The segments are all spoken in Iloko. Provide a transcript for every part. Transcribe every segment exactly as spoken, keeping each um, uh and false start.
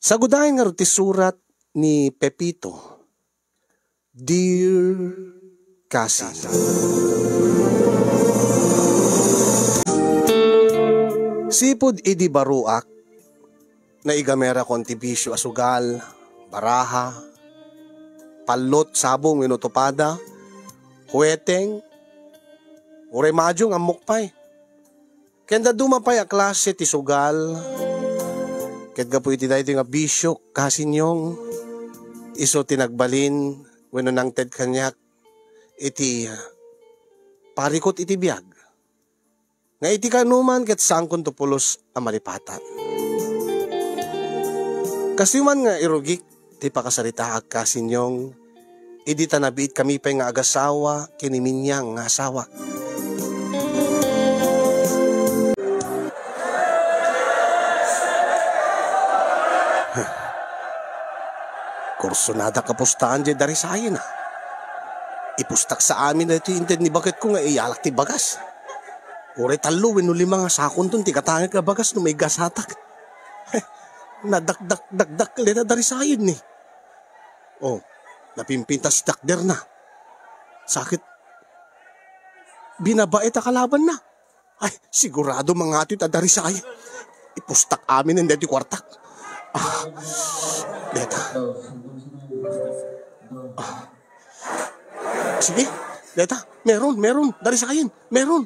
Sagudayen ngarud ti surat ni Pepito, Dear Cousin. Sipud idi baruak, naigamerakon ti bisio a sugal, baraha, pallot, sabong wenno tupada, huweteng, uray madio nga ammok pay. Ken dadduma pay a klase ti sugal. Ket gapu iti daytoy nga bisio, Cousin Yong, isu ti nagbalin wenno nangted kaniak iti parikut iti biag. Nga iti kaanoman ket saankonto pulos a malipatan. Kastoy man nga irugik ti pakasaritaak, Cousin Yong, idi ta nabiitkami pay nga agasawa ken ni Minyang nga asawak. Kursonadak a pustaan diay darisayen, a. Ipustak sa amin daytoy inted ni baketko nga iyalak ti bagas. Uray tallo wenno lima nga sakonton ti gatangek a bagas no maigasatak. Nadakdak-dakdak dayta darisayen ni. Oh, napimpintas dakderna. Sakit. Binabaet a kalabanna. Ay, sigurado mangatoy ta darisayen. Ipustak aminen daytoy kuartak. Ah, deta. Ah. Sige, deta. Meron, meron. Darisayen. Meron.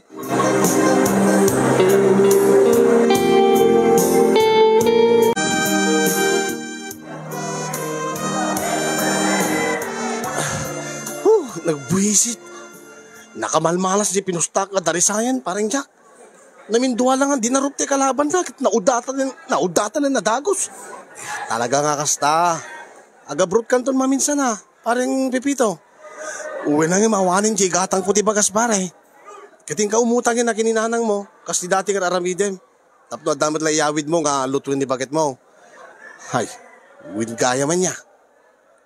Huh, nagbuwisit. Nakamalmalas diay pinustak nga darisayen, Pareng Jack. Namindua la nga dinarup ti kalabanna, ket naudatan, naudatan a nadagus. Talaga nga kasta. Agabrot kanton maminsan a, Pareng Pepito. Uy, nangem awanen diay gatangko ti bagas, pare. Ket inka umutang ken ni nanangmo, kas ti dati nga aramidem. Tapno adda met la iyawidmo nga lutuen ni baketmo. Hay, wen gayam ania.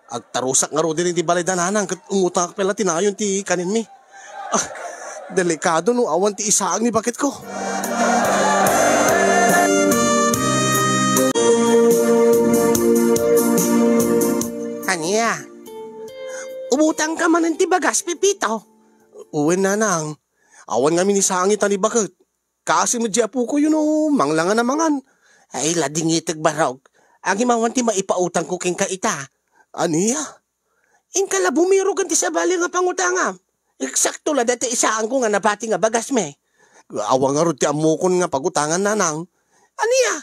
Agtarusak ngaruden iti balay da nanang ket umutangak pay la ti nayon ti kaninmi. Ah, delikado no awan ti isaang ni baketko. Ania? Umutangka manen ti bagas, Pepito? Wen, nanang. Awan ngamin isaang ita ni baket. Kaasi met diay apoko no manglangan a mangan. Ay, ladingitek, barok. Ngem awan ti maipautangko kenka ita. Ania? Inka la bumirugan ti sabali nga pangutangam. Eksakto la dayta isaangko nga nabati nga bagasmi. Awan ngarud ti ammokon nga pagutangan, nanang. Ania?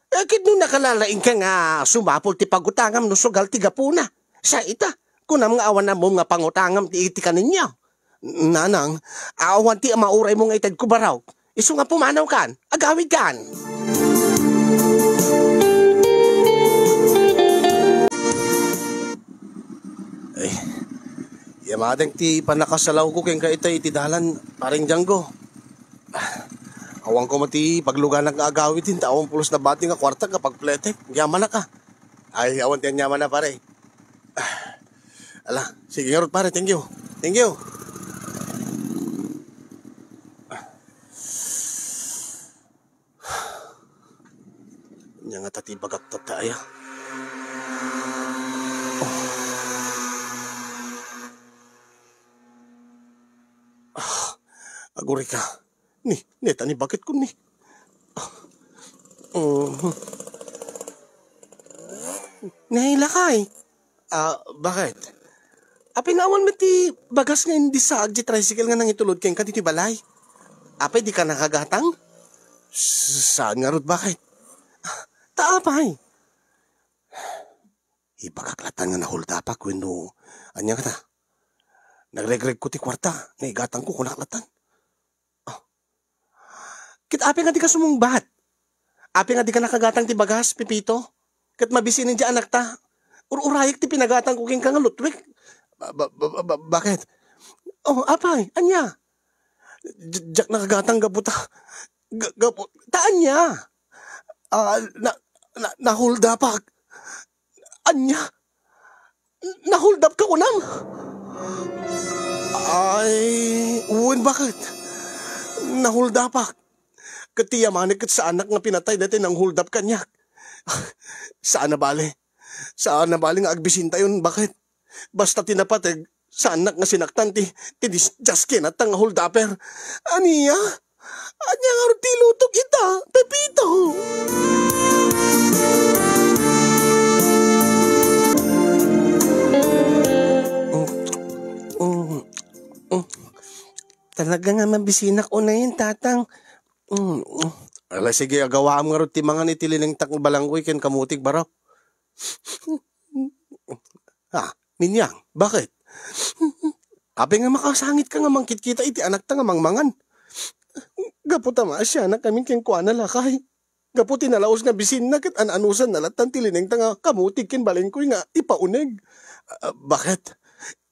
Eh, ket no nakalalaingka nga sumapul ti pagutangam no sugal ti gapuna. Sa ita, kunam nga awan ammom nga pangutangam ti iti kaninyo. Nanang, awan ti mauraymo nga itedko, barok. Isu nga pumanawkan, agawidkan. Ay, yamadeng ti pannakasalawko kenka ita iti dalan, Pareng Django. Awan ko met ti pagluganak nga agawid, ta awan pulos nabati nga kuarta nga pagpletek. Yamanak a. Ay, awan ti aniamanna, pare. Ala, sige ngarud, pare. Thank you. Thank you. Ania ngata ti ibagak tatta aya? Oh. Ah, agurayka. Ni, neta ni baketko ni. Ah. Oh. Nay, lakay. Ah, baket? Apay nga awan met ti bagas nga indisaag ti tricycle nga nangitulod kenka ditoy balay? Apay dika nakagatang? S-, saan ngarud, baket? Ah, ta apay? Ibagak latan nga nahuldapak wenno ania ngata? Nagregregko ti kuarta nga igatangko, kunak latan. Ah. Ket apay nga dika sumungbat? Apay nga dika nakagatang ti bagas, Pepito? Ket mabisinen ti anakta. Ur-urayek ti pinagatangko kenka nga lutwek. Ba-, ba-, ba-, ba-, baket? Oh, apay? Ania? Di-, diak nakagatang gapu ta, ga-, gapu, ta ania? Ah, na, na, nahuldapak. Ania? Nahuldapka kunam? Ay, wen, baket? Nahuldapak. Ket ti yamanek ket saanak nga pinatay daytoy nanghuldap kaniak. Saan a bale. Saan a bale nga agbisintayon, baket. Basta ti napateg, saannak nga sinaktan ti, ti dis-, diskenata nga holdaper. Ania? Ania ngarud ti ilutog ita, Pepito? Mm, mm, mm. Talaga nga mabisinak unayen, Tatang. Mm, mm. Ala, sige, agawaam ngarud ti mangan iti linengtak nga balangkoy ken kamutig, barok. Ah, Minyang, baket? Apay nga makasangitka nga mangkitkita iti anakta nga mangmangan? Gapu ta maasianakamin kenkuana, lakay. Gapu ti nalaus nga bisinna ket an-anusanna lattan ti linengta nga kamutig ken balengkoy nga ipauneg. Ah, baket?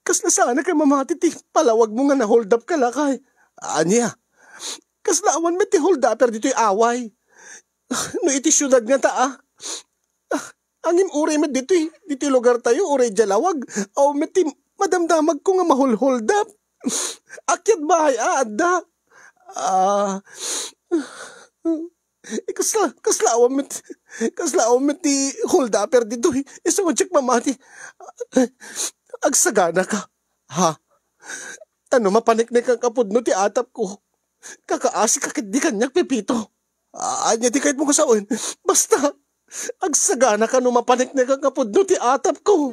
Kasla saanak a mamati ti palawagmo nga na-hold up ka, lakay? Ania? Kasla awan met ti hold upper ditoy Away. No iti siudad ngata, ah. Ah, angin uray met ditoy, ditoy lugartayo, uray diay lawag. Awan met ti madamdamagko nga mahulhuldap. Akyat bahay a adda. Ah, eh, kasla, kasla awan met, kasla awan met ti hold upper ditoy. Isu nga diak mamati. Agsaganaka. Ha? Tano mapaneknek a pudno ti atapko. Kakaasika ketdi kaniak, Pepito. Ah, ania ti kayatmo nga sawen? Basta, agsaganaka no mapaneknek a pudno ti atapko.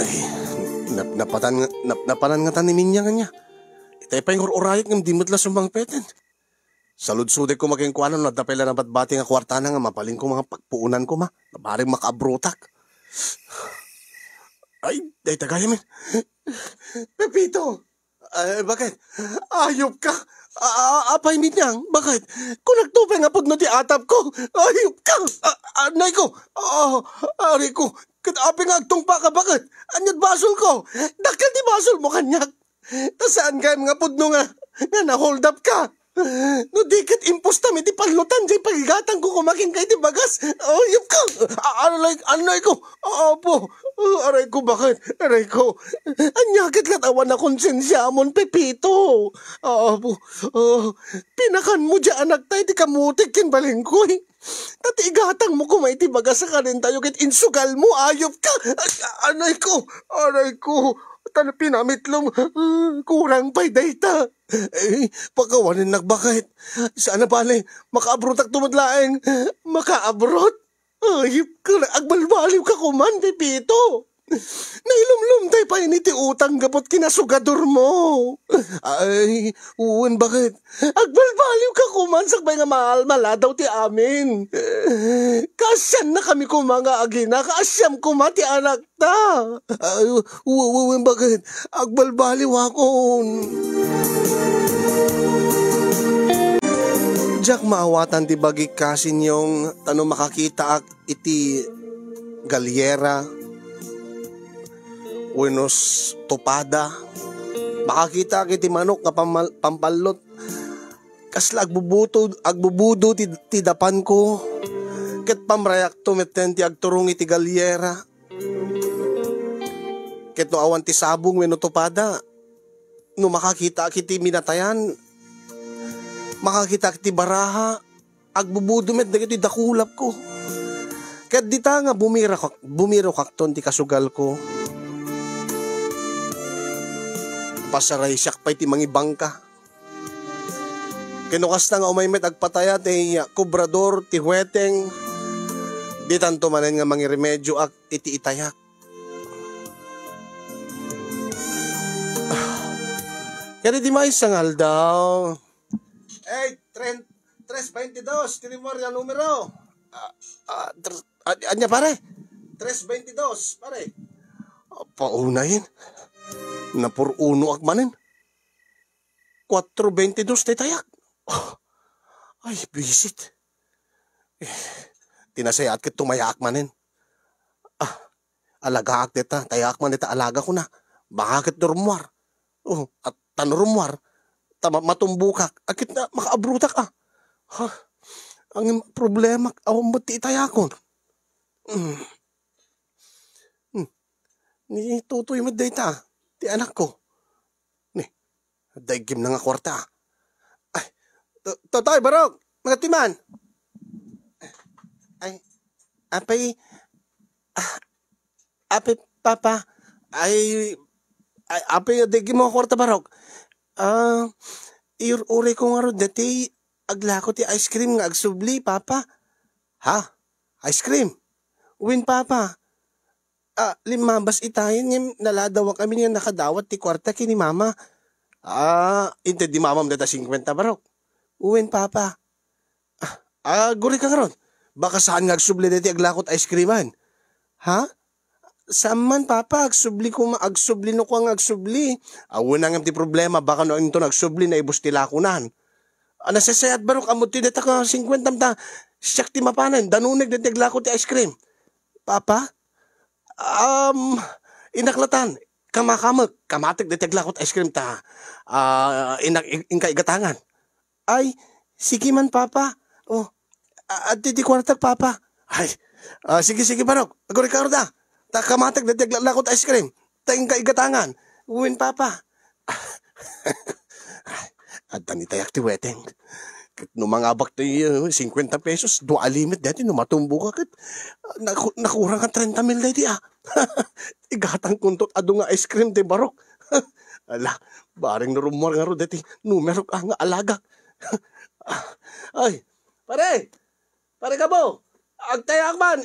Ay, nap-, napatan nga, nap-, napanan ngata ni Minyang ania. Itay pay nga ur-urayek ngem di met la sumangpeten. Saludsodek koma kenkuana no adda pay la nabatbati nga kuartana nga mabalin koma nga pagpuonan koma. Bareng makaabrotak. Ay, dayta gayam. Pepito! Ay, baket? Ayop ka! A-, a-, apay, Minyang? Baket? Kunakto pay nga pudno ti atapko. Ayop ka! A-, anay ko! Oh, aray ko! Ket apay nga agtungpa ka, baket? Ania't basolko? Dakkel ti basolmo kaniak. Ta saan gayam nga pudno nga, nga na-hold up ka? No di ket impostami ti pallotan diay pagigatangko koma kenka iti bagas. Ayop ka! A-, aray, anay ko! Apo! Aray ko, baket? Aray ko! Ania ket la awan a konsensiamon, Pepito? Apo! Ah, pinakanmo diay anakta iti kamutig ken balengkoy. Ta ti igatangmo koma iti bagas a kanen tayo ket insugalmo, ayop ka! A-, a-, anay ko! Aray ko! Ta no pinamitlom, ah, kurang pay dayta. Eh, pakawanennak, baket. Saan a bale, makaabrotakto met laeng. Makaabrot? Ayop ka, agbalbaliw ka koman, Pepito. Nailumlumtay pay ni ti utang gapu't kinasugadormo. Ay, wen, baket? Agbalbaliw ka koman sakbay nga malmaladaw ti amin. Kaasiannakami koma nga agina, kaasiam koma ti anakta. Ay, wen, wen, baket? Agbalbaliwakon. Diak maawatan ti bagik, Kasinyong, ta no makakitaak iti galyera wenno s-, tupada. Makakitaak iti manok nga pammal-, pampallot. Kasla agbubuto-, agbubudo ti, ti dapanko. Ket pamrayakto metten ti agturong iti galyera. Ket no awan ti sabong wenno tupada, no makakitaak iti minatayan, makakitaak iti baraha, agbubudo met dagitoy dakulapko. Ket dita nga bumirakak-, bumirokakton ti kasugalko. Pasaraysiak pay ti mangibangka. Ken no kasta nga umay met agpataya ti kubrador, ti huweteng, ditanto manen nga mangiremedioak iti itayak. Ket iti maysa nga aldaw, Ey, tren-, tres veintidos, ti rimmuar a numero. Ah, ah, tr-, ah, ania, pare? Tres veintidos, pare. Paunayen. Napur-unoak manen. Kuatro veintidos ti tayak. Oh, ay, bisit. Eh, ti nasayaat ket tumayaak manen. Ah, alagaak dita, tayaak man dita alagakona. Baka ket no rummuar. Oh, at ta no rummuar, ta ma-, matumbokak. Ket na, makaabrotak, ah. Ha? Ang problema, awan met ti itayakon. Hmm. Hmm. Ni Tutoy met dayta, ti anakko. Ni, Adda iggimna nga kuarta. Ay, to-, Totoy, Barok, makatiman. Ay, apay, ah, apay, Papa, ay, ay, apay, adda iggimmo nga kuarta, Barok. Ah, iur-uray ko ngarud dati aglako ti ice cream nga agsubli, Papa. Ha? Ice cream? Wen, Papa. Ah, limmabas itayen ngem naladawak amin nga nakadawat ti kuarta ken ni Mama. Ah, inted ni Mamam dayta singkuenta, Barok? Wen, Papa. Ah, ah, gurika ngarud. Baka saan nga agsubli dayta aglako ti ice cream-an. Ha? Saan man, Papa, agsubli koma, agsubli no kua nga agsubli. Awan ngem ti problema, baka no inton agsubli, naibus ti lakonan. Ah, nasasayaat, Barok, ammom ti dayta nga singkuentam ta siak ti mapanen, danoneg dayta aglako ti ice cream. Papa? Um, innak latan, kamakamek, kamatek dayta aglako ti ice cream ta, ah, innak, in-, inka igatangan. Ay, sige man, Papa. Oh, a-, adtoy ti kuartak, Papa. Ay, ah, sige, sige, Barok. Agurika ngarud a. Ta kamatek dayta aglako ti ice cream. Ta inka igatangan. Wen, Papa. Adda ni tayak ti weteng. Ket no mangabak ti, uh, singkuenta pesos, dua a limit daytoy no matumbok ka ket, ah, naku-, nakurang a trenta mil daytoy, ah. Igatangkonto ti adu nga ice cream ti Barok. Ala, bareng no rummuar ngarud daytoy numerok, ah, nga alagak. Ay, pare! Pare Gabo! Agtayaak man!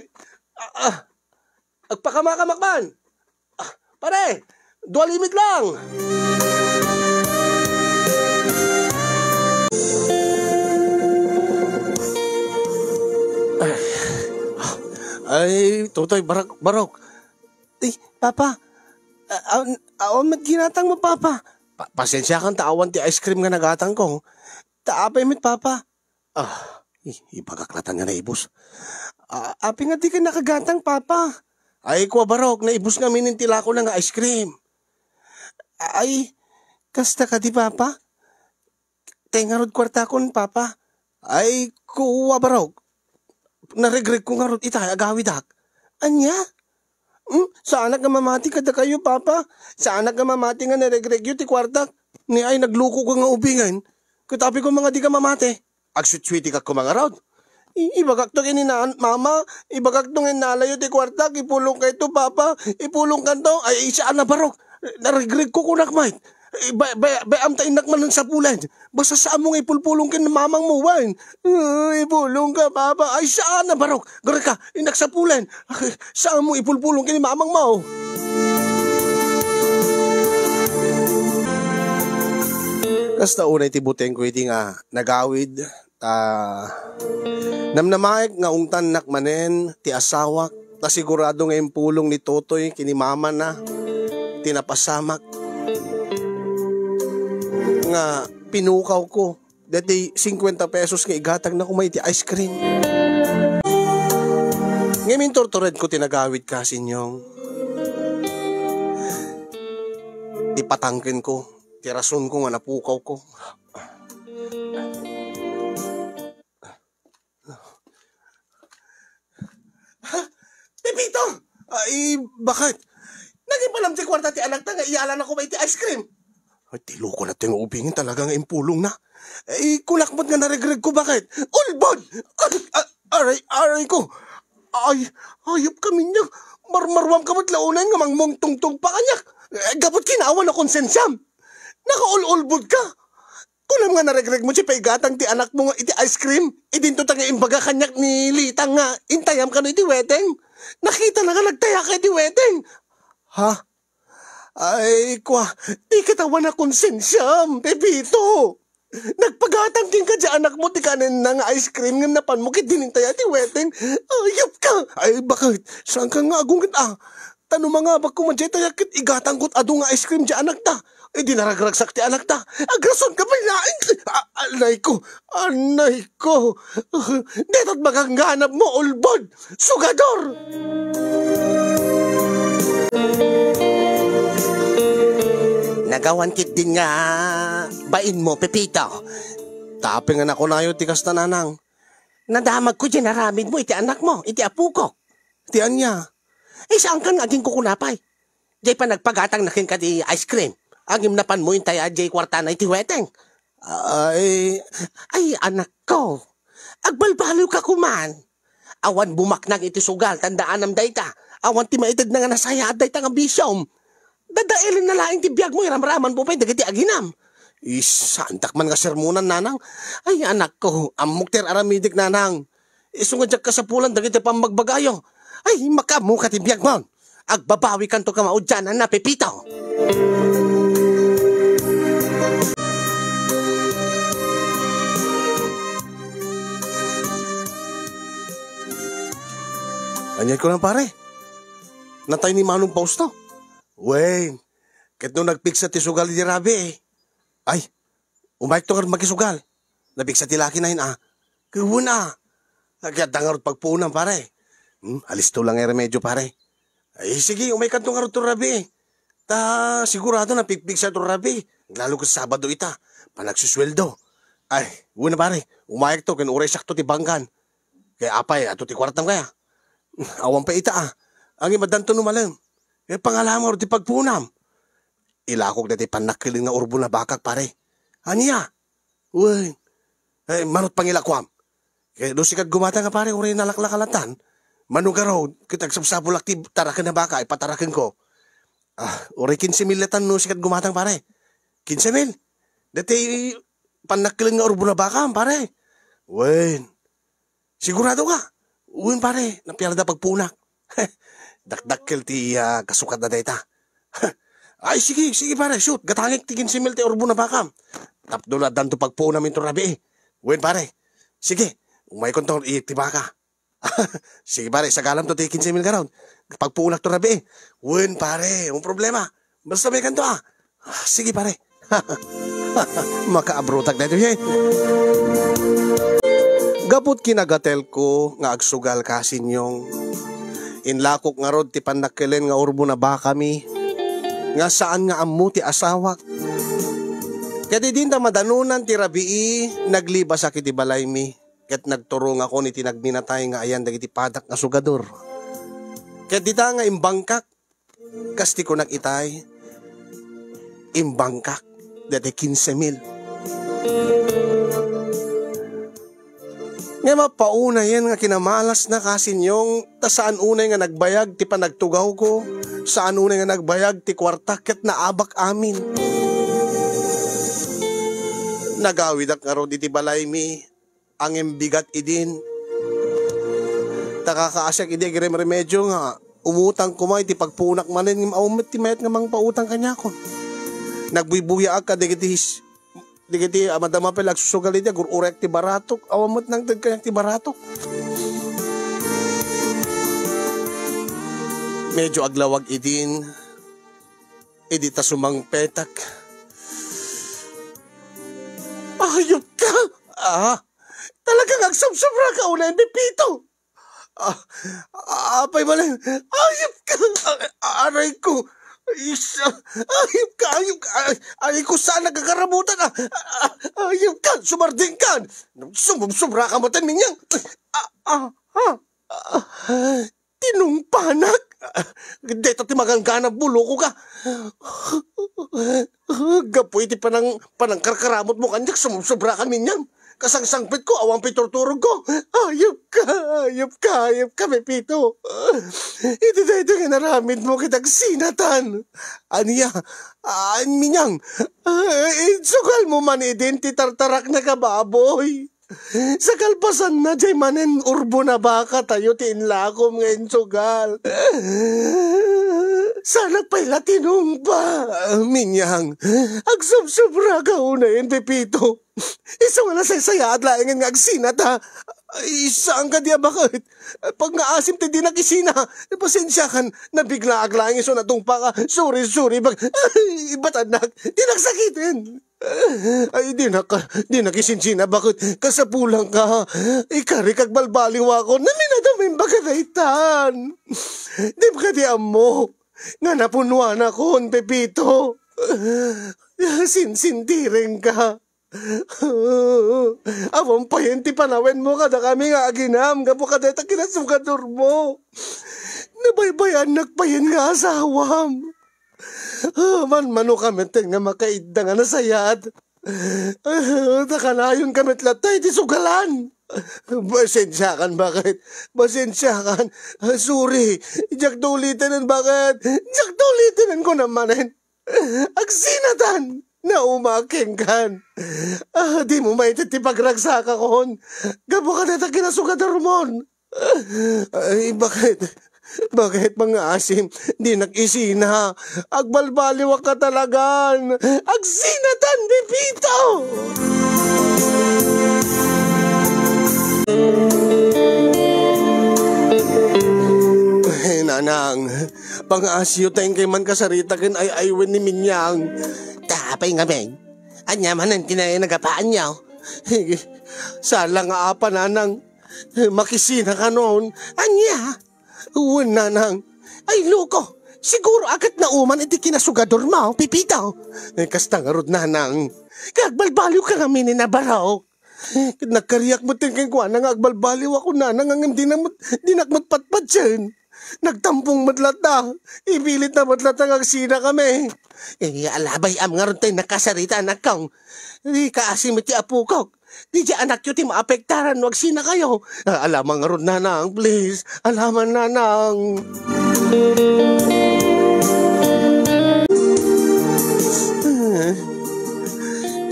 Ah, ah, agpakamakamak man! Ah, pare! Dua limit lang! Ay, Totoy, Barok, Barok. Ay, Papa. A-, a-, awan met ginatangmo, Papa. Pa-, pasensiakan ta awan ti ice cream nga nagatangko. Ta apay met, Papa? Ah, i-, ibagak latan nga naibus. Ah, apay nga dika nakagatang, Papa? Ay, kua, Barok, naibus ngamin ti lakona nga ice cream. Ay, kasta kadi, Papa? Tay ngarud kuartakon, Papa. Ay, kua, Barok. Naregregko ngarud itay agawidak. Ania? Hmm? Saanak nga mamati kadakayo, Papa. Saanak nga mamati nga naregregyo ti kuartak. Ni ay nagluko ka nga ubingen. Ket apay koma nga dika mamati. Agsutswiti ka koma ngarud. I-, ibagakto ken ni nan-, Mama, ibagakto nga innalayo ti kuartak, ipulongkayto, Papa, ipulongkanto. Ay, saan a, Barok. Naregregko kunak met. Eh, ba-, ba-, bay-am ta innak man sapulen. Basta saanmo nga ipulpulong ken mamangmo, wen. Eh, ipulongka, Papa. Ay, saan a, Barok. Gurika, innak sapulen. Saanmo ipulpulong ken mamangmo. Kasta unay ti butengko idi nga nagawid. Ta namnamaek nga ungtannak manen ti asawak, ta sigurado nga impulong ni Totoy ken ni Mamana ti napasamak nga pinukawko daytoy singkuenta pesos nga igatangna koma iti ice cream. Ngem inturturedko ti nagawid, kasinyong. Ipatangkenko ti rasonko nga napukawko. Ha? Pepito! Ay, baket? Naging palam ti kuarta ti anakta nga iyalana koma iti ice cream. Ay, ti loko na ti nga ubingen talaga nga impulongna. Ay, kunak met nga naregregko, baket? Ulbod! Ay, a-, aray, aray ko! Ay, ayup ka, Minyag. Marmaruam ka met la unay nga mangmungtungtong pa kaniak. Eh, gapu ti awan a konsensiam. Nakaul-ulbod ka. Kunam nga naregregmo ti paigatang ti anakmo nga iti ice cream, idinto ta nga imbaga kaniak ni Litang nga intayam kano iti weteng. Nakitana nga nagtayaka iti weteng. Ha? Ay, kua, dika awan a konsensiam, Pepito. Nagpagatang kenka ti anakmo ti kanenna nga ice cream ngem napanmo ket dinintaya ti weteng. Ayup ka! Ay, baket? Saan ka nga agungit, ah? Ta no mangabak koma diay tayak ket igatangko ti adu nga ice cream ti anakta. Idi naragragsak ti anakta. Agrason ka pay laeng. A-, anay ko. Anay ko. Dayta ti magangganabmo, ulbod. Sugador! Nagawan ketdin nga bainmo, Pepito. Tapno nga nakunayo ti kasta, nanang. Nadamagko diay aramidmo iti anakmo, iti apokok. Ti ania? Eh, saankan nga agingkukuna pay? Diay panagpagatangna kenka ti ice cream. Ngem napanmo intay a diay kuartana iti weteng. Ay, ay, anakko. Agbalbaliwka koman. Awan bumaknang iti sugal, tandaan dayta. Awan ti maitedna nga nasayaat dayta nga bisiom. Dadaelenna laeng ti biagmo, iramramanmo pay dagiti aginam. Is, saandak man nga sermonan, nanang. Ay, anakko, ammok ti ar-aramidek, nanang. Isu nga diak kasapulan dagiti pammagbagayo. Ay, makaammoka ti biagmon. Agbabawikanto kamaudiananna, Pepito. Anian ko lang, pare. Natay ni Manong Fausto. Wen, ket no nagpigsa ti sugal iti rabii. Ay, umayekto ngarud makisugal. Napigsa ti lakina, a. Ket wen, a. Ket adda ngarud pagpuonam, pare. Hmm, alisto lang nga remedio, pare. Ay, sige, umaykanto ngarud to rabii. Ta sigurado napigpigsa to rabii. Lalo ket Sabado ita. Panagsusueldo. Ay, wen, pare. Umayekto ken uray sakto ti bangkan. Kaya apay, ato ti kuartam kaya? Awan pay ita, a. Ngem addanto no malem. Kaya pangalamar ti pagpuonam. Ilakok daytoy pannakkelen nga urbon a bakak, pare. Ania? Wen. Eh, manot pangilakuam. Kaya no sika ti gumatang nga, pare, uray nalaklak a latan. Mano garud, ket agsapsapulak ti taraken a baka, ipatarakenko. Ah, uray kinse mil latan no sika ti gumatang, pare. Kinse mil? Daytoy pannakkelen nga urbon a bakam, pare. Wen. Sigurado ka? Wen, pare, napiarda pagpuonak. Dakdakkel ti, ah, kasukatna dayta. Ay, sige, sige, pare, shoot. Gatangek ti kinse mil ti urbon a bakam. Tapno addanto pagpuonam inton rabii. Wen, pare. Sige, umaykonto, iyek ti baka. Sige, pare, isagalamto ti kinse mil garud. Pagpuonakto rabii. Wen, pare, awan problema. Basta maikkanto, a. Ah, sige, pare. Makaabrotak daytoy, eh. Gapu ti kinagatelko nga agsugal ka, Sinyong, inlakok ngarud ti pannakkelen nga urbon a bakami, nga saan nga ammo ti asawak. Ket idin ta madanonan ti rabii, naglibasak iti balaymi, ket nagturongakon iti nagminatay nga ayan dagiti padak nga sugador. Ket dita nga imbangkak, kas ti kunak itay, imbangkak daytoy kinse mil. Ngem appauna yen nga kinamalasna ka, Sinyong, ta saan unay nga nagbayag ti panagtugawko, saan unay nga nagbayag ti kuarta ket naabak amin. Nagawidak ngarud iti balaymi, ngem bigat idin. Ta kakaasiak idi agiremremedio nga umutang koma iti pagpuonak manen, ngem awan met ti mayat nga mangpautang kaniakon. Nagbuybuyaak kadagiti s-, dagiti a madama pay la agsusugal idi agur-urayak ti baratok. Awan met nangted kaniak ti baratok. Medio aglawag idin, idi ta sumangpetak. Ayupka! Ah, talagang agsubsubraka unay, Pepito! Ah, apay manen? Ayupka! Ah, aray ko! Is, ah, ayupka, ayupka! Ay, aray ko, saan nagkakaramutan, ah? Ah, ayupka! Sumardingkan! Sumubsobraka manen, Minyang! Ah, ah, ah, ah. Tinungpanak! Deta ti maganggana, buloko ka! Gapu iti panang-, panangkarkaramutmo kaniak, sumubsobra ka, Minyang. Kasangsangpetko, awan pay turturogko. Ayupka, ayupka, ayupka, Pepito. Iti daytoy nga inaramidmo ket agsinatan. Ania? Ah, Minyang, ah, insugalmo man idin ti tartaraknak a baboy. Sa kalpasanna, diay manen urbon a bakatayo ti inlakom nga insugal. Saanak pay la tinungpa, Minyang. Agsubsobraka unayen, Pepito. Isu nga nasaysayaat laengen nga agsinata. Ay, saan kadi a baket? Pagngaasim ti dinak isina. Pasensiakan, nabiglaak laeng isu natungpaka. Sorry, sorry, bag-, ay, ibat, anak. Dinak sakiten. Ay, dinak, dinak isinsinabak, kasapulanka. Ikarik agbalbaliwakon, naminadam imbag a daytan. Di kadi ammo nga napunuanakon, Pepito. Sinsintirengka. Awan payen ti panawenmo kadakami nga aginam gapu kadayta kinasugadormo. Nabaybayannak payen nga asawam. Ah, manmano ka met nga makaidda nga nasayaat. Ah, ta kanayon ka met latta iti sugalan. Pasensiakan, bakit? Pasensiakan. Ah, sorry. Diak uliten, bakit? Diak uliten ko namanen. Agsinatan! Nauma kenkan. Ah, dimo maited ti pagragsakakon. Gapu kadata kinasugadormon. Ay, bakit? Bakit, pangaasim? Dinak isina. Agbalbaliwak ka talagan. Agsinatan, Pepito! Ay, nanang, pangaasiyo ta inkay man kasarita ken ay-aywen ni Minyang. Ta apay ngamin? Ania manen ti nagapaanyo? Sala nga apa, nanang. Makisina kanon. Ania? Wen, nanang. Ay, loko. Siguro a ket nauman iti kinasugadormo, Pepito. Eh, kasta ngarud, nanang. Kagbalbaliw ka ngamin ni Navarro. Nagkariak met kenkuana nga agbalbaliw ako, nanang, ngem dinak met, dinak met patpatien. Nagtampong met latta. Ipilit na met latta nga agsina kami. Eh, alabay am ngarud tay nakasarita, anakko. Di kaasim ti apokok. Di di anakyo ti maapektaran no agsina kayo. Ah, alaman ngarud, nanang, please. Alaman, nanang.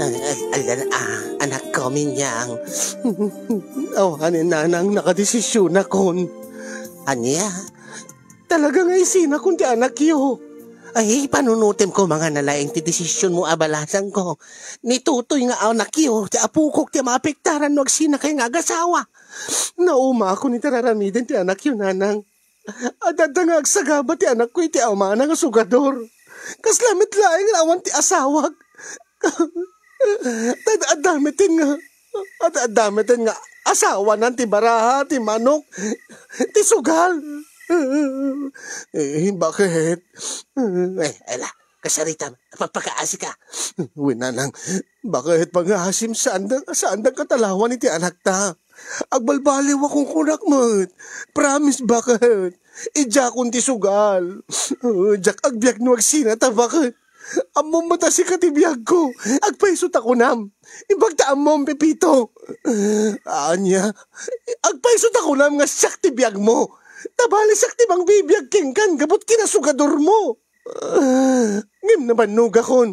Ay, ay, ala, ah, anakko, Minyang. Awanen, nanang, nakadesisyonakon. Ania? Talaga nga isinakon ti anakyo. Ay, panunutem ko, mangana laeng ti desisyonmo a balasangko. Ni Totoy nga anakyo, ti apokok ti maapektaran no agsinakay nga agasawa. Naumakon iti raramiden ti anakyo, nanang. Adda nga agsagaba ti anakko iti amana nga sugador. Kasla met laeng nga awan ti asawak. Ad-, adda met nga, ad-, adda met nga asawanan ti baraha, ti manok, ti sugal. Eh, bakit? Eh, ala, kasarita, pagpakaasi ka. Wen, nanang, bakit pangaasim, saanda, saanda katalawan iti anakta? Agbalbaliw a kunkunak met. Promise, bakit? Idiakon ti sugal. Diak agbiag no agsina ta, bakit? Ammom met a sika ti biagko. Agpayso ta kunam. Imbag ta ammom, Pepito. Ania? Agpayso ta kunam nga siak ti biagmo. Ta bali siak ti mangbibiag kenkan gapu ti kinasugadormo. Ngem nabannogakon.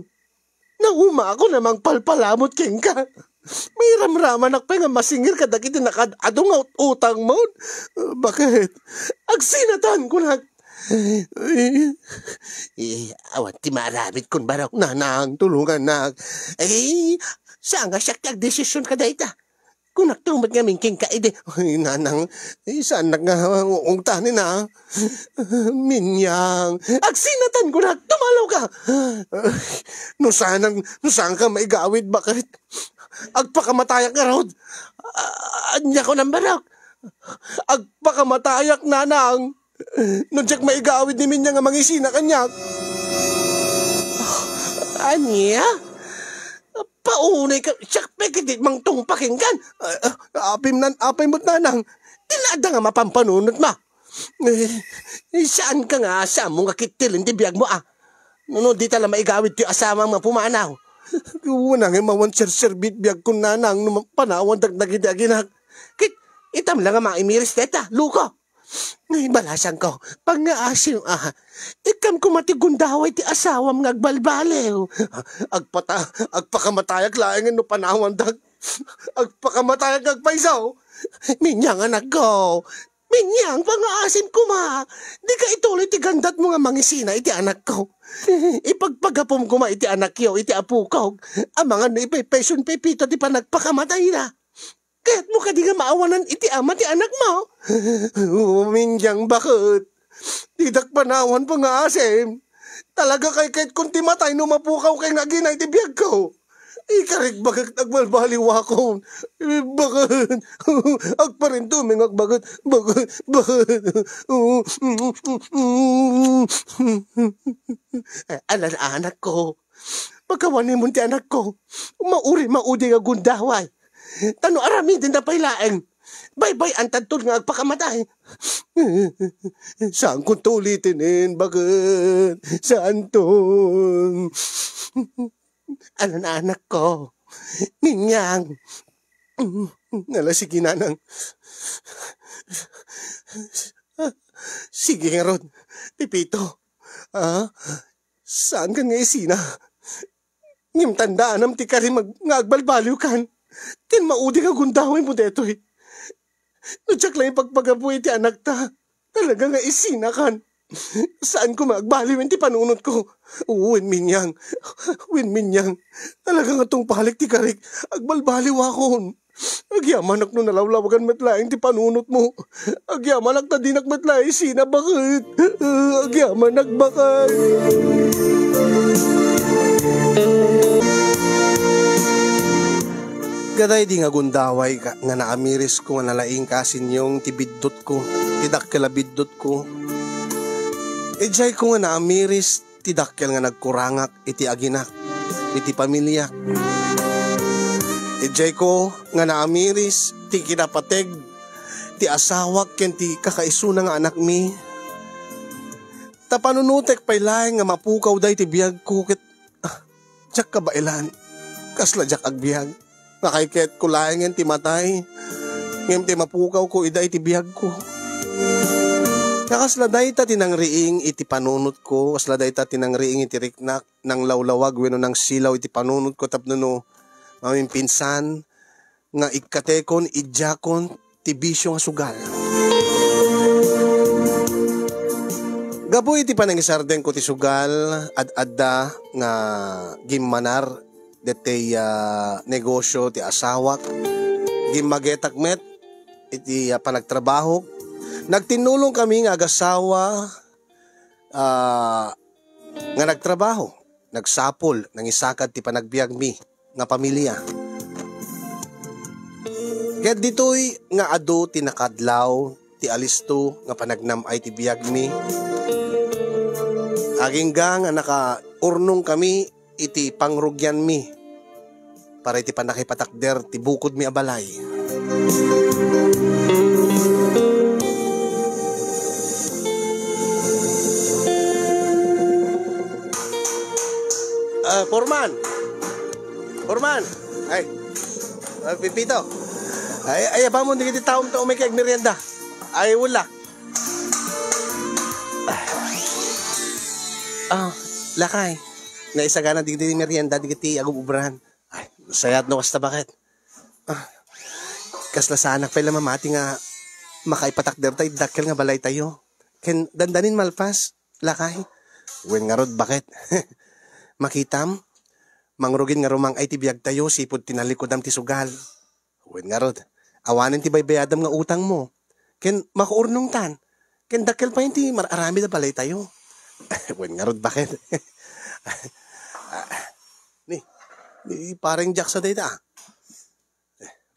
Naumakon a mangpalpalamut kenka. Mairamramanak pay nga masingir kadagiti nakaad-adu nga ut-utangmon. Bakit? Agsinatan, kunak. Eh, awan ti maaramidkon, barok, nanang, tulongannak. Eh, saan nga siak ti agdesisyon kadayta? Kunakto met ngamin kenka idi. Ay, nanang, eh, saannak nga ungtanen, a? Minyang, agsinatan, kunak, tumalaw ka. No saan, no saan ka maigawid, bakit? Agpakamatayak ngarud. A-, ania ko nang barok? Agpakamatayak, nanang. No diak maigawid ni Minyang a mangisina kaniak. Ania? Paunay ka, siak pay ket mangtungpa kenkan. Ah, ah, apim nan, apay met, nanang. Ti adda nga mapampanunotmo. Eh, saan ka nga, saanmo nga kittilen ti biagmo, a? No, no, dita la maigawid ti asamam nga pumanaw. Wen, ngem awan serserbi ti biagko, nanang, no panawandak dagiti aginak. Ket itam la nga maimiris dayta, loko. Ay, balasangko, pangngaasim, a. Ikkam koma ti gundaway ti asawam nga agbalbaliw. Agpata-, agpakamatayak laengen no panawandak. Agpakamatayak nga agpayso. Minyang, anakko. Minyang, pangngaasim koma. Dika ituloy ti gandatmo nga mangisina iti anakko. Ipagpagapom koma iti anakyo, iti apokok. Amangan no ipaypayson Pepito ti panagpakamatayna. Kayatmo kadi nga maawanan iti ama ti anakmo? Umindiang, baket. Didak panawan pangngaasim. Talaga, kaykayatkon ti matay no mapukaw kay nga agina iti biagko. Ikarik, baket, agbalbaliwakon. Baket. Agparintumi nga agbaket. Baket. Baket. Ala, anakko. Pakawanimon ti anakko. Mauri, maudi nga gundaway. Ta no aramidenda pay laeng, baybay-antadton nga agpakamatay. Saan kong tulitinin, bakit? Saan to? Alan anakko. Minyang. Ala, sige, nanang. Sige ngarud, Pepito. Ah, saan kan nga isina? Ngem tandaanam ti karim ag-, nga agbalbaliwkan. Ken maudi nga gundaway mo detoy. No diak laeng ipagpagapu iti anakta, talaga nga isinakan. Saan ko maagbaliw iti panunotko? Wen Minyang, wen Minyang, talaga nga tungpalik ti karik. Agbaliwakon. Agyamanak no nalawlawagan met laeng ti panunotmo. Agyamanak ta dinak met laeng isina, bakit? Agyamanak, bakit? Kadaydi nga gundaway ka, nga naamirisko nga nalaing ka a sinyong ti biddutko, ti dakkel a biddutko. Idiayko nga naamiris ti dakkel nga nagkurangak iti aginak, iti pamiliak. Idiayko nga naamiris ti kinapateg ti asawak ken ti kakaisuna nga anakmi. Ta panunotek pay laeng nga mapukaw daydi biagko ket, ah, diak kabaelan. Kasla diak agbiag. Nakaykaetko laengen ti matay, ngem ti mapukawko ida iti biagko. Ta kasla dayta ti nangriing iti panunotko, kasla dayta ti nangriing iti riknak, nanglawlawag wenno nangsilaw iti panunotko tapno no mamimpinsan nga ikkatekon, idiakon ti bisio nga sugal. Gapu iti panangisardengko ti sugal, ad-adda nga gimmanar detay, ah, negosio ti asawak. Gimmagetak met iti, ah, panagtrabahok. Nagtinnulong kami nga agasawa, ah, nga nagtrabaho, nagsapul, nangisakad ti panagbiagmi nga pamilia. Ket ditoy nga adu ti nakadlaw ti alisto nga panagnam-ay ti biagmi. Agingga nga nakaurnong kami iti pangrugianmi para iti pannakaipatakder ti bukodmi a balay. Ah, Foreman! Foreman! Ay, ah, Pepito. Ay, ay, abamon, digiti taom ta umay kay agmerienda. Ay, wala. Ah, lakay. Naisagana digiti merienda, digiti agub-ubran. Ay, sayat no kasta, baket. Ah, kasla saanak pay la mamati nga makaipatakder ta iti dakkel nga balaytayo. Ken dandanin malpas, lakay. Wen ngarud, baket. Makitam, mangrugin nga rumang-ay ti biagtayo, sipud tinalikudam ti sugal. Wen ngarud, awanen ti baybayadam nga utangmo. Ken makaurnongtan. Ken dakkel pay ti mar-aramid a balaytayo. Wen ngarud, baket. Ni, ni Pareng Jack sa dayta, ah.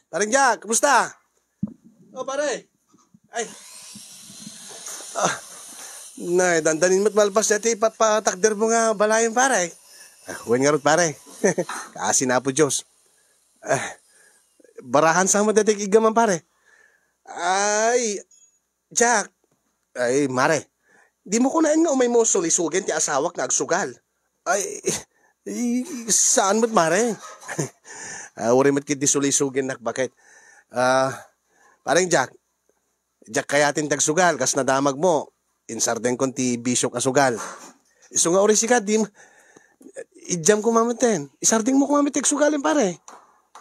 Pareng Jack, kumusta? Oh, pare. Ay. Ah. Nay, dandanin met malpas dati papatakder mo nga balayen, pare. Ah, wen ngarud, pare. Kaasi na Apo Dios. Ah, barahan sa mo dati igaman, pare. Ay, Jack. Ay, mare. Di mo kunaen nga umay mo sulisugen ti asawak nga agsugal. Ay, eh, saan met, mare? Ah, uri met ket di sulisugennak, baket. Ah, Pareng Jack, diak kayaten ti agsugal, kas nadamagmo, insardengkon ti bisiok a sugal. Isu nga uri sika, di, idiam koma metten. Isardengmo koma met ti agsugalen, pare.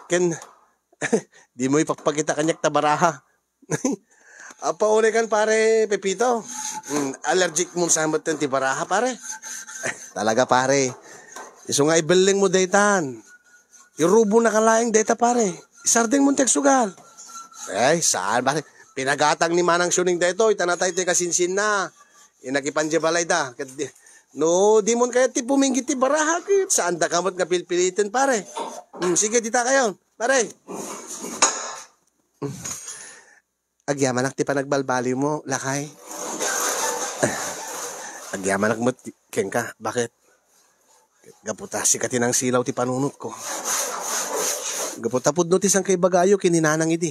Ken, di mo ipakpakita kaniak ta baraha. Apo, unay kan, pare Pepito. Mm, allergic mo sa metten ti baraha, pare. Talaga, pare. Isu nga ibelleng mo daytan. Irubo na ka laeng dayta, pare. Isardeng mo ti agsugal. Ay, saan, pare? Pinagatang ni Manang Siuning daytoy, ta natay ti kasinsinna. Inakipan di balay da. Ket di, no, di mo kayat ti puminggit ti baraha, ket saan da ka met nga pilpiliten, pare. Mm, sige, dita kayo, pare. Agyamanak ti panagbalbaliw mo, lakay. Agyamanak met kenka, baket? Gapu ta sika ti nangsilaw ti panunotko. Gapu ta pudno ti sangkaibagayo ken ni Nanang idi.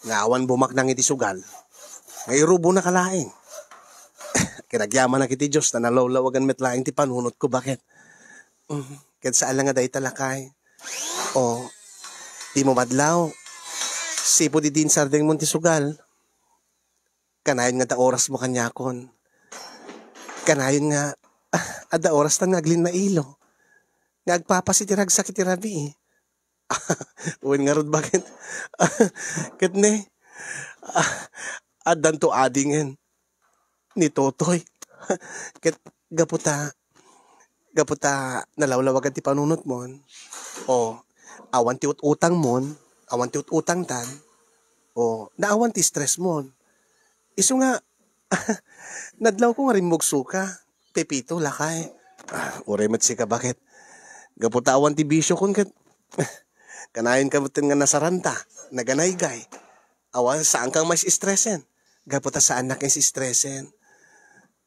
Nga awan bumaknang iti sugal. Nga irubonaka laeng. Ket agyamanak iti Dios ta nalawlawagan met laeng ti panunotko, baket. Mm, ket saan la nga dayta, lakay. O, dimo madlaw. Sipud idi insardengmon ti sugal. Kanayon nga adda orasmo kaniakon. Kanayon nga, ah, adda orasta nga aglinnailo. Nga agpapas iti ragsak iti rabii. Wen ngarud, baket? Ket ne, ah, addanto adingen ni Totoy. Ket gapu ta, gapu ta nalawlawagan ti panunotmon, o, awan ti ut-utangmon, awan ti ut-utangtan, o, naawan ti stressmon. Isu nga, nadlawko nga rimmugsoka, Pepito, lakay. Ah, uray met sika, baket? Gapu ta awan ti bisiokon ket, kanayonka metten nga nasaranta, naganaygay. Awan, saankang mais-stresen. Gapu ta saannak nga is-stresen.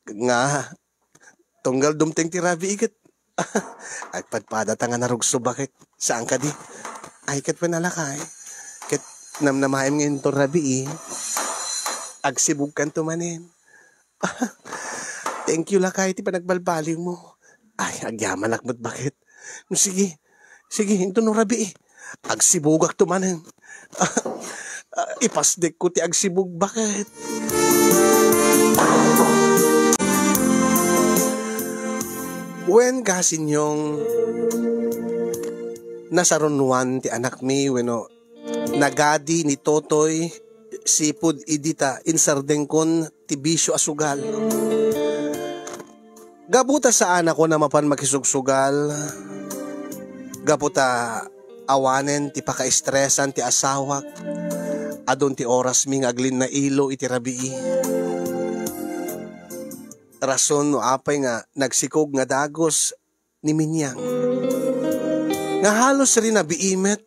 Nga, tunggal dumteng ti rabii ket agpadpadata nga narugso, baket? Saan kadi? Ay, ket wen a, lakay. Ket namnamaem nga inton rabii, agsibugkanto manen. Thank you, lakay, ti panagbalbaliwmo. Ay, agyamanak met, baket? No, sige. Sige, inton no rabii, agsibugakto manen. Ipasdekko ti agsibug, baket? Wen, kasinyong, nasarunoan ti anakmi wenno nagadi ni Totoy sipud idi ta insardengkon ti bisio a sugal. Gapu ta saanakon a mapan makisugsugal, gapu ta awanen ti pakaistresan ti asawak, adun ti orasmi nga aglinnailo iti rabii. Rason no apay nga nagsikog nga dagus ni Minyang, nga halos rinabii met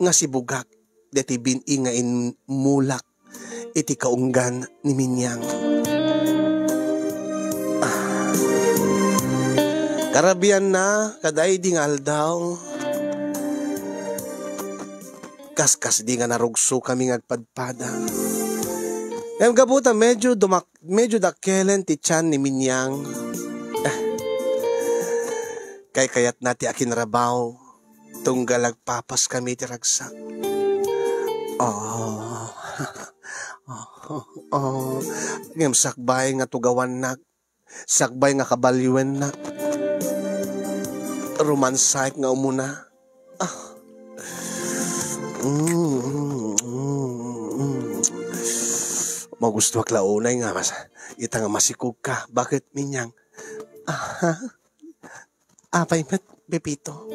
nga sibugak deti bin-i nga immulak iti kaunggan ni Minyang. Ah. Karabianna, kadaydi nga aldaw, kaskasdi nga narugsokami nga agpadpada. Ngem gapu ta medyo dumak-, medyo dakkelen ti tian ni Minyang, kaykayatna ti akinrabaw, tunggal agpapaskami iti ragsak. Oh. Oh, oh. Ngem sakbay nga tugawannak, sakbay nga kaballiwennak, rumansaek nga umuna. Ah. Mm, mm, mm. Magustuak la unay nga mas-, ita nga masikogka. Baket, Minyang? Aha. Apay met, Pepito?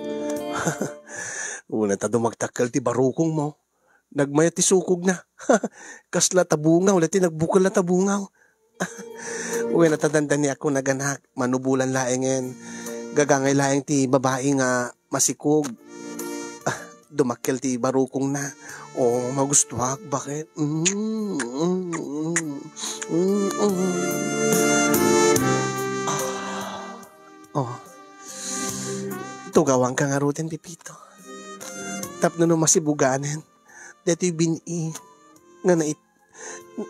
Una ta dumagdakkel ti barukongmo. Nagmayat ti sukogna. Kasla tabungaw, la ti nagbukel a tabungaw. Wen a ta dandaniakon, naganak, manubolan laengen. Gagangay laeng ti babai nga masikog. Ah, dumakkel ti barukongna. Oh, magustuak, baket? Mm, mm, mm, mm, mm. Ah. Oh. Tugawanka ngaruden, Pepito. Tapno no masibuganen, daytoy bin-i nga nait-,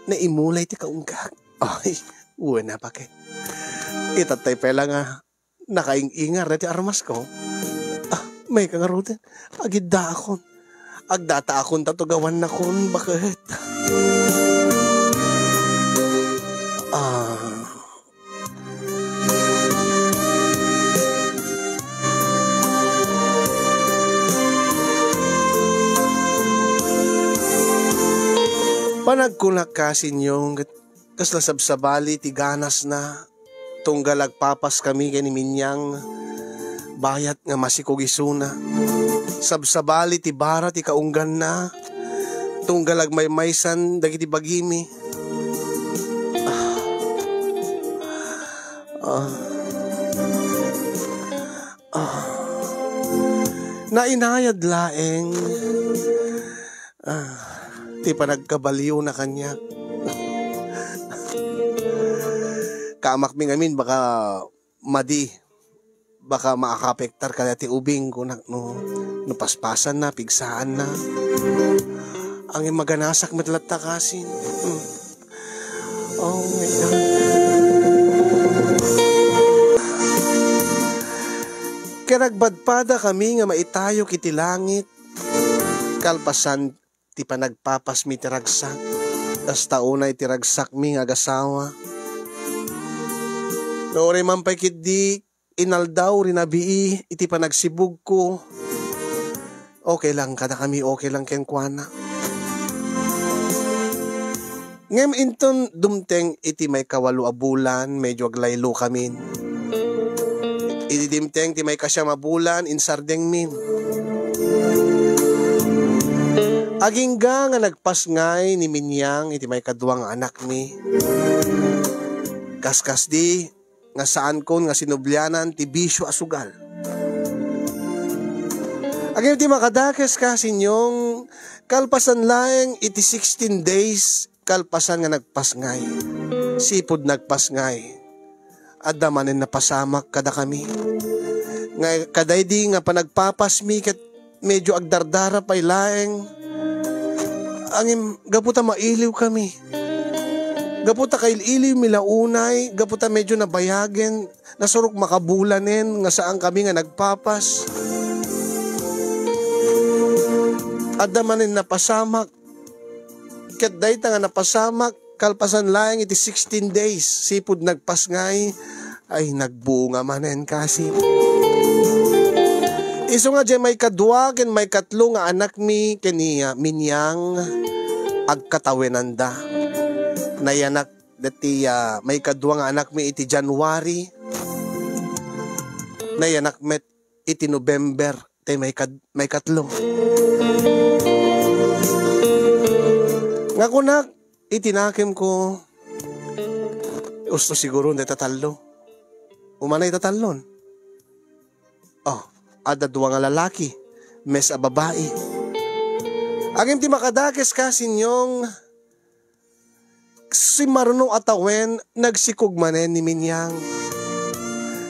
naimulay ti kaunggak. Ay, wen a, baket? Itattay pay la nga nakaing-ingar daytoy armasko. Ah, mayka ngaruden. Agiddaakon. Agdataakon ta tugawannakon, baket? Ah. Panagkunak, kasinyong, ket kasla sabsabali ti ganasna, tunggal agpapaskami ken ni Minyang, bayat nga masikog isuna. Sabsabali ti bara ti kaungganna, tunggal agmaymaysan dagiti bagimi. Ah. Ah. Ah. Nainayad laeng, ah, ti panagkabaliwna kaniak. Kaamakmi ngamin, baka madi, baka maakapektar kada ti ubing, kunak, no, no paspasanna, pigsaanna. Ang maganasak met latta, kasin. Hmm. Kanagbadpada kami nga maitayok iti langit, kalpasan ti panagpapasmi ti ragsak, kasta unay ti ragsakmi nga agasawa. No uray man pay ketdi inaldaw, rinabii iti panagsibugko, okay lang kadakami, okay lang kenkuana. Ngem inton dumteng iti maikawalo a bulan, medyo aglaylo kamin. Iti dimteng ti maikasiam a bulan, insardengmin. Agingga nga nagpasngay ni Minyang iti maikadua nga anakmi. Kaskasdi nga saankon nga sinublianan ti bisio a sugal. Agingga ti makadakes ka, Sinyong, kalpasan laeng iti sixteen days, kalpasan nga nagpasngay, sipud nagpasngay, adda manen napasamak kadakami. Nga kadaydi nga panagpapasmi ket medyo agdardara pay laeng. Ngem gapu ta mailiw kami. Gapu ta kail-iliw mi la unay, gapu ta medyo nabayagen, nasurok makabulanen nga saan kami nga nagpapas. Adda manen napasamak. Ket dayta nga napasamak, kalpasan laeng iti sixteen days, sipud nagpasngay, ay, nagbunga manen kasi. Isu nga diay maikadua ken maikatlo nga anakmi ken ni, ah, Minyang, agkatawenanda. Nayanak dati, ah, maikadua nga anakmi iti January. Nayanak met iti November, tay maikad-, maikatlo. Nga kunak iti nakemko, usto siguro dayta tallo. Umana ita tallon. Oh, adda dua nga lalaki, mes a babai. Agim ti makadakes ka, Sinyong, simmaruno a tawen, nagsikog manen ni Minyang.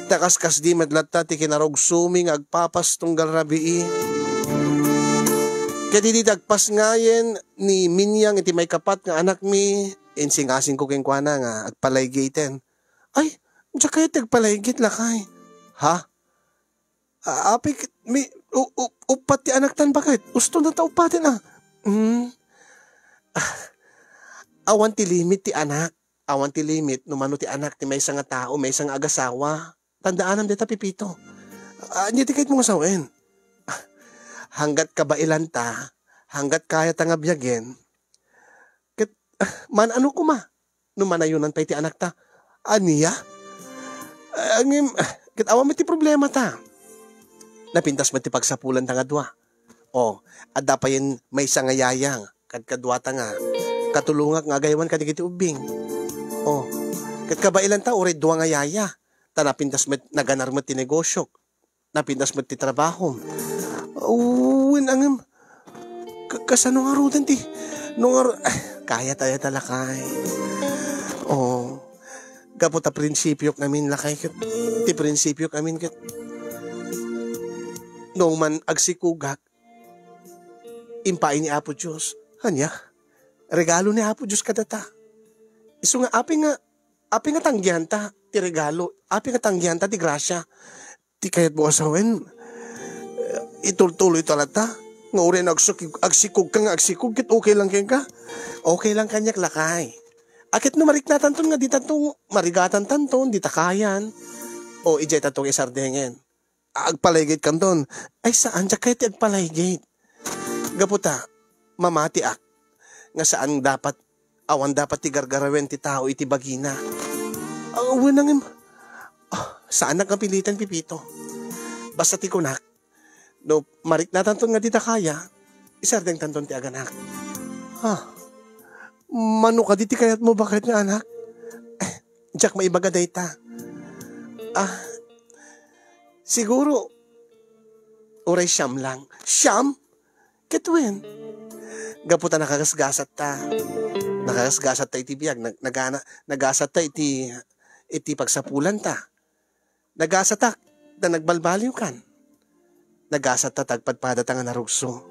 Ta kaskasdi met latta ti kinarugsomi nga agpapas tunggal rabii. Ket idi dagpasngayen ni Minyang iti maikapat nga anakmi, insingasingko kenkuana nga agpalaygiten. Ay, diak kayat ti agpalaygit, lakay. Ha? A-, apay ket mi-, u-, u-, uppat ti anaktan baket. Usto na ta uppaten a. Hmm. Ah, awan ti limit ti anak. Awan ti limit no mano ti anak ti maysa nga tao, maysa nga agasawa. Tandaanam dayta, Pepito. Ah, ania ti kayatmo nga sawen? Ah, hanggat kabaelanta, hanggat kayata nga biagen, ket, ah, man-ano koma no manayonan pay ti anakta. Ania? Ah, ngem, ah, ket awan met ti problemata. Napintas met ti pagsapulanta nga dua. O, adda payen maysa nga yaya kadkaduata nga katulongak nga agaywan kadagiti ubbing. O, ket kabaelanta uray dua nga yaya, ta napintas met, naganar met ti negosiok. Napintas met ti trabahom. Wen, ngem, ka-, kasano ngaruden ti, no ngar-, ah, kayat, kayat a lakay. O, gapu ta prinsipiok amin lakay ket, ti prinsipiok amin ket, no man agsikugak, impaay ni Apo Dios. Ania? Regalo ni Apo Dios kadata. Isu nga, apay nga, apay nga tanggianta ti regalo, apay nga tanggianta ti grasia. Ti kayatmo a sawen, eh, itultuloy ta latta. Nga uray no agsuk-, agsikog ka nga agsikog, ket okay lang kenka? Okay lang kaniak, lakay. A ket no mariknatanton nga ditanto, marigatantanton, dita kayan. O, idiay tanto nga isardengen. Agpalaygit kanton. Ay, saan, diak kayat ti agpalaygit. Gapu ta, mamatiak nga saan dapat, awan dapat ti gargarawen ti tao iti bagina. Ah, wen, ngem, ah, saanak nga piliten, Pepito. Basta ti kunak, no mariknatanton nga dita kaya, isardengtanton ti aganak. Ah, mano kadi ti kayatmo baket nga anak? Eh, diak maibaga dayta. Ah, siguro, uray siam lang. Siam? Ket wen, gapu ta nakagasgasatta. Nakagasgasatta iti biag, nag-, nagana-, nagasatta iti, iti pagsapulanta. Nagasatak, ta nagbalbaliwkan. Nagasatta ta agpadpadata nga narugso.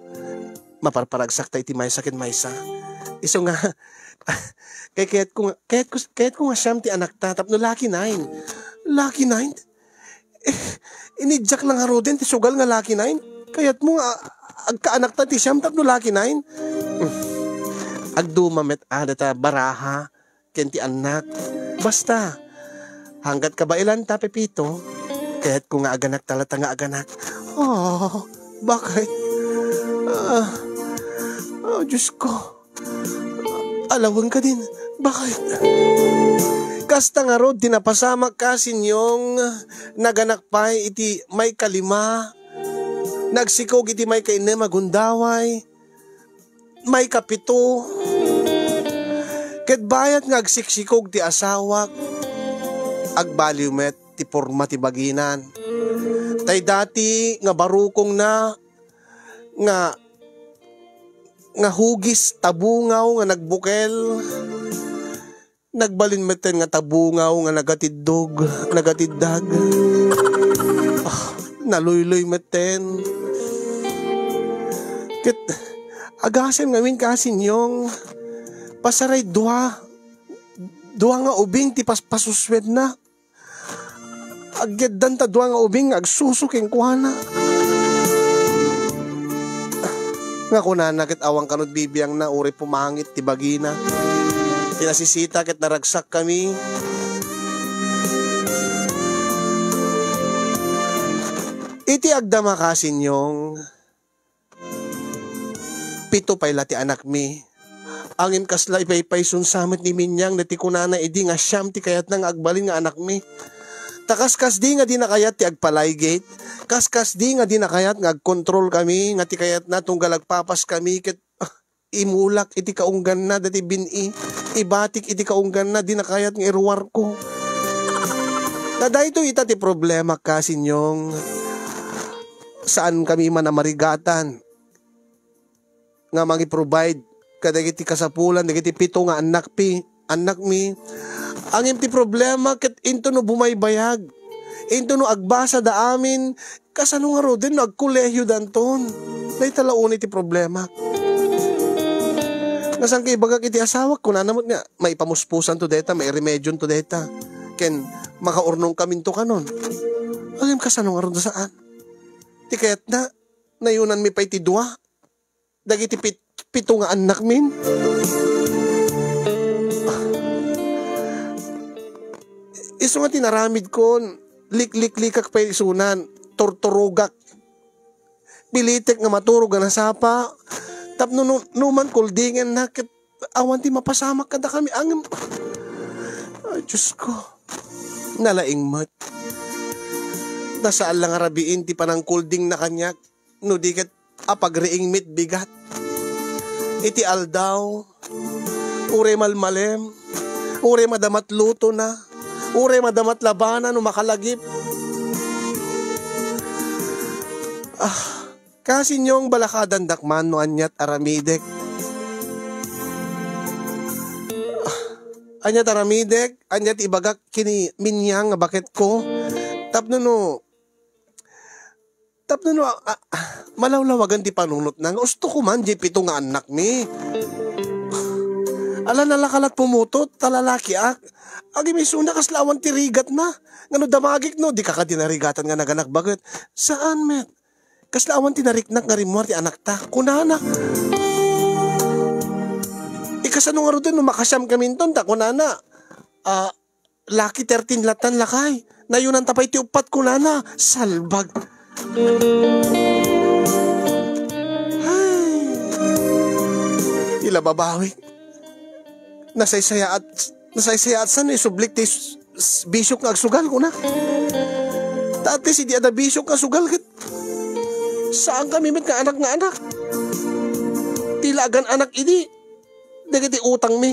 Maparparagsakta iti maysa ken maysa. Isu nga, kay-, kayatko nga, kayatko, kayatko nga siyam ti anakta, tapno lucky nine. Lucky nine? Eh, iniddiak la ngaruden ti sugal nga lucky nine. Kayatmo nga agkaanakta ti siyam tapno lucky nine? Agduma met a data baraha ken ti annak. Basta, hanggat kabaelanta, Pepito, kayatko nga aganakta latta nga aganak. Oh, bakit? Ah, oh, Diyos ko. Alawen kadin. Bakit? Kasta ngarud ti napasamak ka, Sinyong, naganak pay iti maikalima. Nagsikog iti maikainnem a gundaway. Maikapito. Ket bayat nga agsiksikog ti asawak, agbaliw met ti porma ti baginan. Tay dati nga barukongna nga, nga hugis tabungaw nga nagbukel, nagbalin metten nga tabungaw nga nagatiddog, nagatiddag. Ah, naluyloy metten. Ket agasem ngamin ka, Sinyong, pasaray dua, dua nga ubing ti paspasuswedna. Aggeddanta dua nga ubing nga agsusu kenkuana. Nga kunana ket awan kano bibiangna uray pumangit ti bagina. Ti nasisita ket naragsakkami. Iti agdama ka, Sinyong, pito pay la ti anakmi. Ngem kasla ipaypaysunsa met ni Minyang dayta kunana idi nga siam ti kayatna nga agbalin nga anakmi. Ta kaskasdi nga dina kayat ti agpalaygit, kaskasdi nga dina kayat nga agkontrolkami, nga ti kayatna tunggal agpapaskami ket, ah, imulak iti kaungganna dayta bin-i, ibatik iti kaungganna dina kayat nga iruarko. Ta daytoy ita ti problemak ka, Sinyong. Saankami man a marigatan nga mangi-provide kadagiti kasapulan dagiti pito nga annakpi, annakmi. Ngem ti problema ket into no bumaybayag, into no agbasada amin, kasano ngaruden no agkolehiodanton? Dayta la unay ti problema. Nga saan ka ibagak iti asawak, kunana met nga, maipamuspusanto dayta, mairemedionto dayta, ken makaurnongkaminto kanon. Ngem kasano ngaruden saan? Ti kayatna, nayunanmi pay ti dua dagiti pit-, pito nga annakmin. Isu nga tinaramidkon, likliklikak pay isunan, turturogak. Pilitek nga maturog a nasapa, tapno nu-, numan kuldingenna ket awan ti mapasamak kadakami. Ngem, ay, Diyos ko, nalaing met. Ta saan la nga rabiin ti panangkuldingna kaniak. No di ket a pagriing met bigat. Iti aldaw, uray malmalem, uray madama ti lutona, uray madama ti labana no makalagip. Ah, ka, Sinyong, balakadandak man no aniat aramidek. Ah, aniat aramidek, aniat ibagak ken ni Minyang nga baketko. Tapno no Tapno no, a-, a-, malawlawagan ti panunotna nga usto ko man diay pito nga annakmi. Ala, nalakalat pumutot, ta lalakiak. Agim isuna kasla awan ti rigatna. Ngano damagik no, di ka kadi narigatan nga naganak baket. Saan met? Kasla awan ti nariknak nga rimmuar ti anakta. Kunana. Ikasano ngaruden no makasiamkaminton, ta kunana. Ah, Lucky thirteen latan, lakay. Nayunanta pay ti uppat, kunana. Salbag. Ay. Ila babawi. Nasaysayaat, nasaysayaat saan no isublik ti s-, s-, bisiok nga agsugal, kuna. Ta at least, idi adda bisiok nga sugal, ket saankami met nga anak nga anak. Ti la agan-anak idi dagiti utangmi.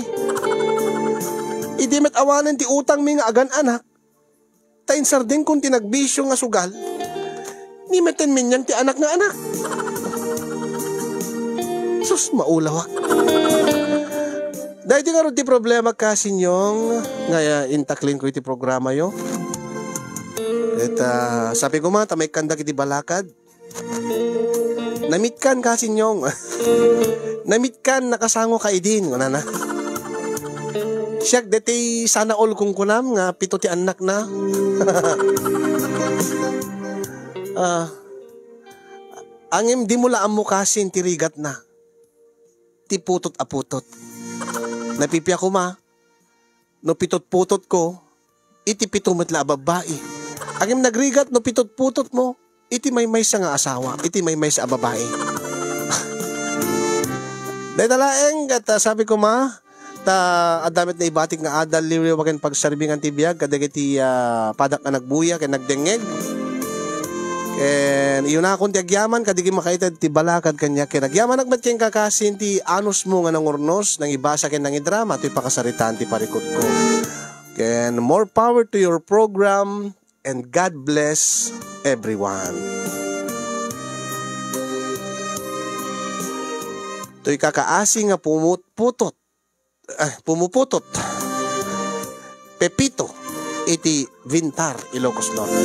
Idi met awanen ti utangmi nga agan-anak, ta insardengkon ti nagbisio nga sugal, ni metten Minyang ti anak nga anak. Sus, maulawak. Daytoy ngarud ti problema, kasinyong, nga intaklinko iti programayo. Ket, ah, sabi ko man, ta maikkandak iti balakad. Namitkan, kasinyong. Namitkan, nakasango ka idin, kunana. Siak, deti sana all kungkunam nga pito ti annakna. Ah, angem di mo la ammo kasin ti rigatna. Ti putot a putot. Napipia koma, no pitotputot ko, iti pito met la a babbai. Agim nagrigat no pitotputot mo, iti maymaysa nga asawa, iti maymaysa a babai. Dayta laeng, ket, ah, sabi ko, ma, ta adda met naibatik nga adal, liwliwa ken pagsarbingan ti biag kadagiti, ah, padak nga nagbuya ken nagdengngeg. Ken iyunakon ti agyaman kadagiti makaited ti balakad kaniak, ken agyamanak met ken kakasin ti anusmo nga nangurnos, nangibasa ken nangidrama toy pakasaritaan ti parikutko. Ken more power to your program and God bless everyone. Toy kakaasi nga pumutputot, ah, pumuputot. Pepito iti Vintar, Ilocos Norte.